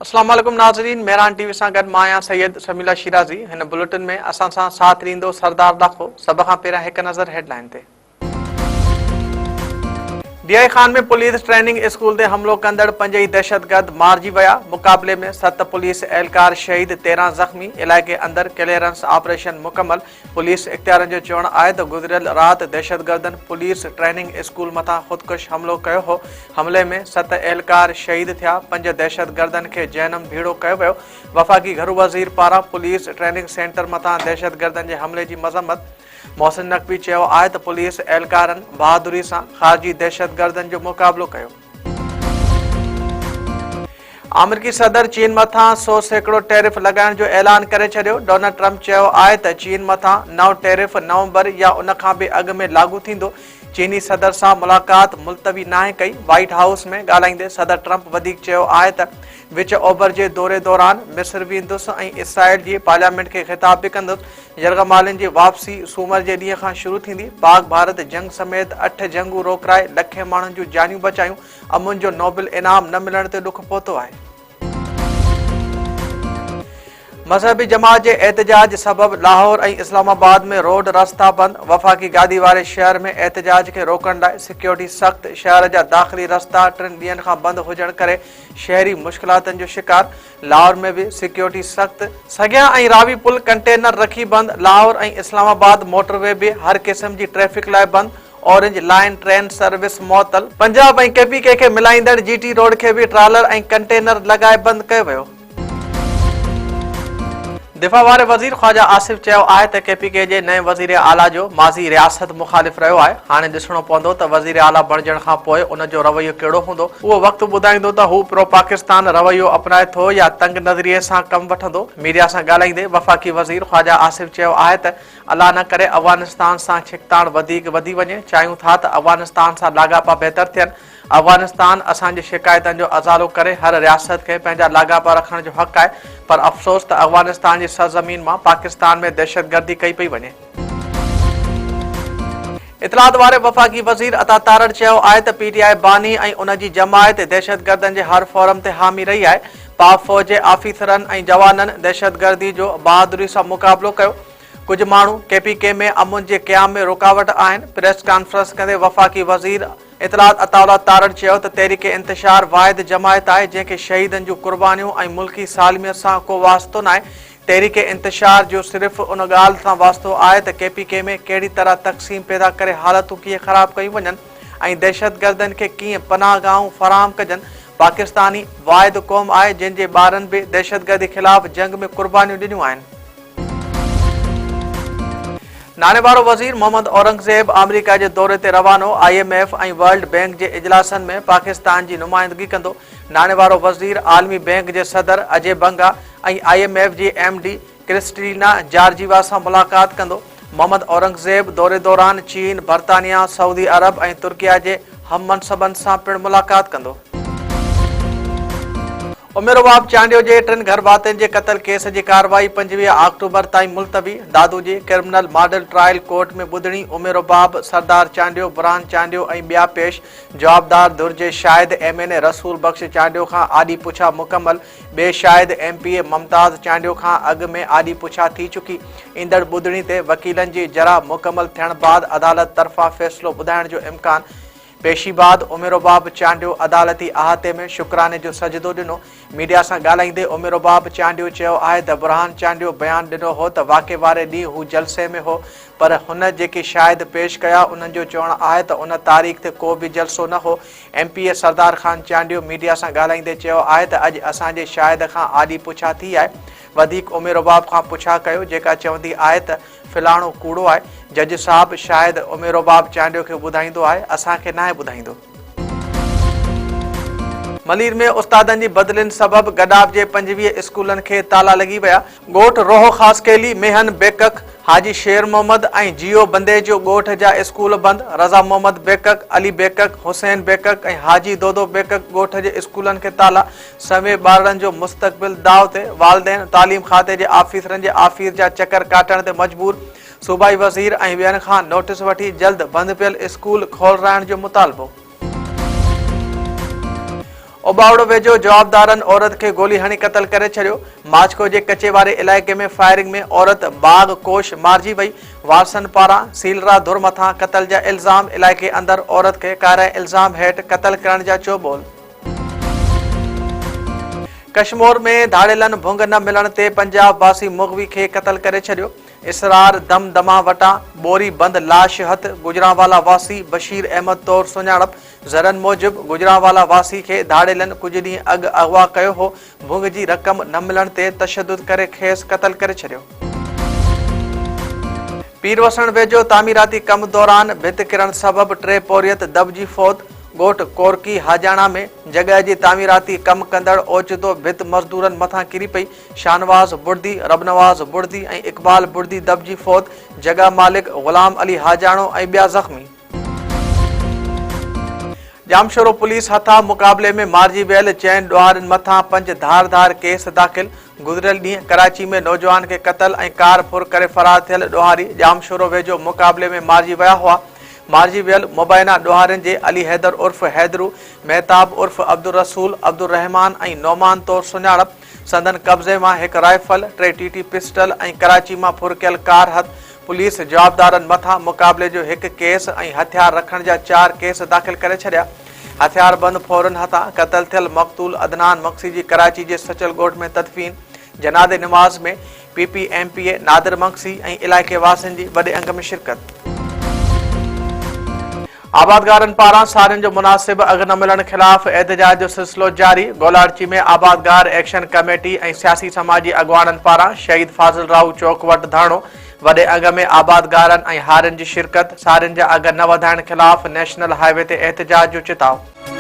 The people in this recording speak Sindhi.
اسلام عليڪم ناظرين مهراڻ ٽي وي سان گڏ مان آهيان سيد سميع الله شيرازي هن بليٽن ۾ اسان سان ساٿ ڏيندو سردار لاکو سڀ کان پهريان هڪ نظر هيڊلائن تي. D I Khan ۾ police training school تي حملو ڪندڙ پنج ئي دهشتگرد مارجي ويا، مقابلي ۾ ست پوليس اهلڪار شهيد، 13 زخمي، علائقي اندر ڪليئرنس آپريشن مڪمل، پوليس اختيارين جو چوڻ آهي ته گذريل رات دهشتگردن پوليس ٽريننگ اسڪول مٿان خودڪش حملو ڪيو هو، حملي ۾ ست اهلڪار شهيد ٿيا، پنج دهشتگردن کي جهنم ڀيڙو ڪيو ويو، وفاقي گهرو وزير پاران پوليس ٽريننگ سينٽر مٿان دهشتگردن جي حملي جي مذمت. محسن نقوي چيو آهي ته پوليس اهلڪارن بهادري سان خارجي دهشتگردن جو مقابلو ڪيو. آمريڪي صدر چين مٿان 100% ٽيرف لڳائڻ جو اعلان ڪري ڇڏيو. ڊونلڊ ٽرمپ چيو آهي ته چين مٿان نئون ٽيرف نومبر يا ان کان به اڳ ۾ لاڳو ٿيندو. چيني صدر سان ملاقات ملتوي ناهي ڪئي. وائيٽ هائوس ۾ ڳالهائيندي صدر ٽرمپ وڌيڪ چيو آهي ته وچ اوڀر جي دوري دوران مصر ويندس ۽ اسرائيل جي پارليامينٽ کي خطاب به ڪندس. يرغمالين جي واپسي سومر جي ڏينهن کان شروع ٿيندي، پاڪ ڀارت جنگ سميت اٺ جنگون روڪرائي لکين ماڻهن جون جانيون بچايون، امن جو نوبل انعام نه ملڻ تي ڏک پهتو آهي. مذهبي جماعت جي احتجاج سبب لاهور ۽ اسلام آباد ۾ روڊ رستا بند، وفاقي گادي واري شهر ۾ احتجاج کي روڪڻ لاء سيڪيورٽي سخت، شهر جا داخلي رستا ٽن ڏينهن کان بند هجڻ ڪري شهري مشڪلاتن جو شڪار، لاهور ۾ به سيڪيورٽي سخت، سگيا ۽ راوي پل ڪنٽينر رکي بند، لاهور ۽ اسلام آباد موٽر وي به هر قسم جي ٽريفڪ لاء بند، اورنج لائين ٽرين سروس معطل، پنجاب ۽ ڪي پي ڪي کي ملائيندڙ جي ٽي روڊ کي به ٽرالر ۽ ڪنٽينر لڳائي بند ڪيو ويو. دفاع واري وزير خواجه آصف چيو آهي ته ڪي پي ڪي جي نئين وزير اعليٰ جو ماضي رياست مخالف رهيو آهي، هاڻي ڏسڻو پوندو ته وزير اعليٰ بڻجڻ کان پوء ان جو رويو ڪهڙو هوندو، اهو وقت ٻڌائيندو ته هو پرو پاڪستان رويو اپنائي ٿو يا تنگ نظريي سان ڪم وٺندو. ميڊيا سان ڳالهائيندي وفاقي وزير خواجه آصف چيو آهي ته الله نه ڪري افغانستان سان ڇڪتاڻ وڌيڪ وڌي وڃي، چاهيون ٿا ته افغانستان سان لاڳاپا بهتر ٿين، افغانستان اسان جي شڪايتن جو ازالو ڪري، هر رياست کي پنهنجا لاڳاپا رکڻ جو حق آهي پر افسوس ته افغانستان جي سرزمين مان پاڪستان ۾ دهشتگردي ڪئي پئي وڃي. اطلاعات واري وفاقي وزير عطا تارڙ چيو آهي ته پي ٽي آء باني ۽ ان جي جماعت دهشتگردن جي هر فورم تي حامي رهي آهي، پاڪ فوج جي آفيسرن ۽ جوانن دهشتگردي جو بهادري سان مقابلو ڪيو، ڪجهه ماڻهو ڪي پي ڪي ۾ امن جي قيام ۾ رڪاوٽ آهن، پريس ڪانفرنس ڪندي وفاقي وزير اطلاعات عطاء الله تارڙ چيو ته تحريڪ انتشار واحد جماعت آهي جنهن کي شهيدن جون قربانيون ۽ ملڪي سالميت سان ڪو واسطو ناهي، تحريڪ انتشار جو صرف ان ڳالهه سان واسطو آهي ته ڪي پي ڪي ۾ ڪهڙي طرح تقسيم پيدا ڪري حالتون ڪيئن خراب ڪيون وڃن ۽ دهشتگردن کي ڪيئن پناهه گاهون فراهم ڪجن، پاڪستاني واحد قوم آهي جنهن جي ٻارن به دهشتگردي خلاف جنگ ۾ قربانيون ڏنيون آهن. ناڻي وارو وزير محمد اورنگزيب آمريڪا جي دوري تي روانو، I M F ۽ world bank جي اجلاسن ۾ پاڪستان جي نمائندگي ڪندو. ناڻي وارو وزير عالمي بئنڪ جي صدر اجي بنگا ۽ I M F جي ايم ڊي ڪرسٽلينا جارجيوا سان ملاقات ڪندو. محمد اورنگزيب دوري دوران چين، برطانيا، سعودي عرب ۽ ترڪيه جي هم منصبن سان پڻ ملاقات ڪندو. عمر وهاب چانڊيو جي ٽن گهرڀاتين جي قتل ڪيس جي ڪارروائي 25 آڪٽوبر تائين ملتوي، دادو جي ڪرمنل ماڊل ٽرائل ڪورٽ ۾ ٻڌڻي، عمر وهاب، سردار چانڊيو، برهان چانڊيو ۽ ٻيا پيش، جوابدار ڌر جي شاهد ايم اين اي رسول بخش چانڊيو کان آڏي پڇا مڪمل، ٻئي شاهد M P A Mumtaz Chandio کان اڳ ۾ آڏي پڇا ٿي چڪي، ايندڙ ٻڌڻي تي وڪيلن جي جرح مڪمل ٿيڻ بعد عدالت طرفان فيصلو ٻڌائڻ جو امڪان، پيشي بعد عمر رباب چانڊيو عدالتي احاطي ۾ شڪراني جو سجدو ڏنو. ميڊيا سان ڳالهائيندي عمر رباب چانڊيو چيو آهي ته برهان چانڊيو بيان ڏنو هو ته واقعي واري ڏينهن هو جلسي ۾ هو پر هن جيڪي شاهد پيش ڪيا انهن جو چوڻ آهي ته ان تاريخ تي ڪو به جلسو نه هو. M P A Sardar Khan Chandio media سان ڳالهائيندي چيو آهي ته اڄ اسان جي شاهد کان آڏي پڇا ٿي آهي وڌيڪ عمر رباب کان پڇا ڪيو جيڪا چوندي آهي ته فلاڻو ڪوڙو آهي، جج صاحب شايد ام رباب چانڊيو کي ٻڌائيندو آهي، اسان کي ناهي ٻڌائيندو. ملير ۾ استادن جي بدلين سبب گڏاپ جي 25 اسڪولن کي تالا لڳي ويا. ڳوٺ روهو خاصخيلي، ميهن بيڪڪ، حاجي شير محمد ۽ جيو بنديجو ڳوٺ جا اسڪول بند، رضا محمد بيڪڪ، علي بيڪڪ، حسين بيڪڪ ۽ حاجي دودو بيڪڪ ڳوٺ جي اسڪولن کي تالا، سوين ٻارڙن جو مستقبل داء تي، والدين تعليم کاتي جي آفيسرن جي آفيس جا چڪر ڪاٽڻ تي مجبور، صوبائي وزير ۽ ٻين کان نوٽيس وٺي جلد بند پيل اسڪول کولرائڻ جو مطالبو. اوٻاوڙو ويجهو جوابدارن عورت کي گولي هڻي قتل ڪري ڇڏيو، ماڇڪو جي ڪچي واري علائقي ۾ فائرنگ ۾ عورت باغ ڪوش مارجي وئي، وارثن پاران سيلرا ڌر مٿان قتل جا الزام، علائقي اندر عورت کي ڪارنهن الزام هيٺ قتل ڪرڻ جا چوٻول. ڪشمور ۾ ڌاڙيلن ڀنگ نه ملڻ تي پنجاب واسي مغوي کي قتل ڪري ڇڏيو، اسرار دم دما وٽان ٻوري بند لاش هٿ، گجرانوالا واسي بشير احمد طور سڃاڻپ، ذريعن موجب گجرانوالا واسي کي ڌاڙيلن ڪجهه ڏينهن اڳ اغوا ڪيو هو، ڀنگ جي رقم نه ملڻ تي تشدد ڪري کيس قتل ڪري ڇڏيو. پير وسڻ ويجهو تعميراتي ڪم دوران ڀت ڪرڻ سبب ٽي پورهيت دٻجي فوت، ڳوٺ ڪورڪي حاجاڻا ۾ جڳهه جي تعميراتي ڪم ڪندڙ اوچتو ڀت مزدورن مٿان ڪري پئي، شاهنواز بڙدي، ربنواز بڙدي ۽ اقبال بڙدي دٻجي فوت، جڳهه مالڪ غلام علي حاجاڻو ۽ ٻيا زخمي. ڄامشورو پوليس هٿان مقابلي ۾ مارجي ويل چئن ڏوهارين مٿان پنج ڌار ڌار ڪيس داخل، گذريل ڏينهن ڪراچي ۾ نوجوان کي قتل ۽ ڪار ڦر ڪري فرار ٿيل ڏوهاري ڄامشورو ويجهو مقابلي ۾ مارجي ويا هئا، مارجي ويل مبينا ڏوهارين جي علي حيدر عرف حيدرو، مهتاب عرف عبدالرسول، عبدالرحمان ۽ نعمان طور سڃاڻپ، سندن قبضي مان هڪ رائفل، ٽي ٽي ٽي پسٽل ۽ ڪراچي مان ڦر ڪيل ڪار هٿ، پوليس جوابدارن مٿان مقابلي جو هڪ ڪيس ۽ هٿيار رکڻ جا چار ڪيس داخل ڪري ڇڏيا. هٿياربند ڦورن هٿان قتل ٿيل مقتول عدنان مگسي جي ڪراچي جي سچل ڳوٺ ۾ تدفين، جنازي نماز ۾ P P M P A Nadir Magsi ۽ علائقي واسين جي وڏي انگ ۾ شرڪت. آبادگارن پاران سارين جو مناسب اگهه نه ملڻ خلاف احتجاج جو سلسلو جاري، گولاڙچي ۾ آبادگار ايڪشن ڪميٽي ۽ سياسي سماجي اڳواڻن پاران شهيد فاضل راهو چوڪ وٽ ڌرڻو، وڏي انگ ۾ آبادگارن ۽ هارين جي شرڪت، سارين جا اگهه نه وڌائڻ خلاف نيشنل هاء وي تي احتجاج جو چتاء.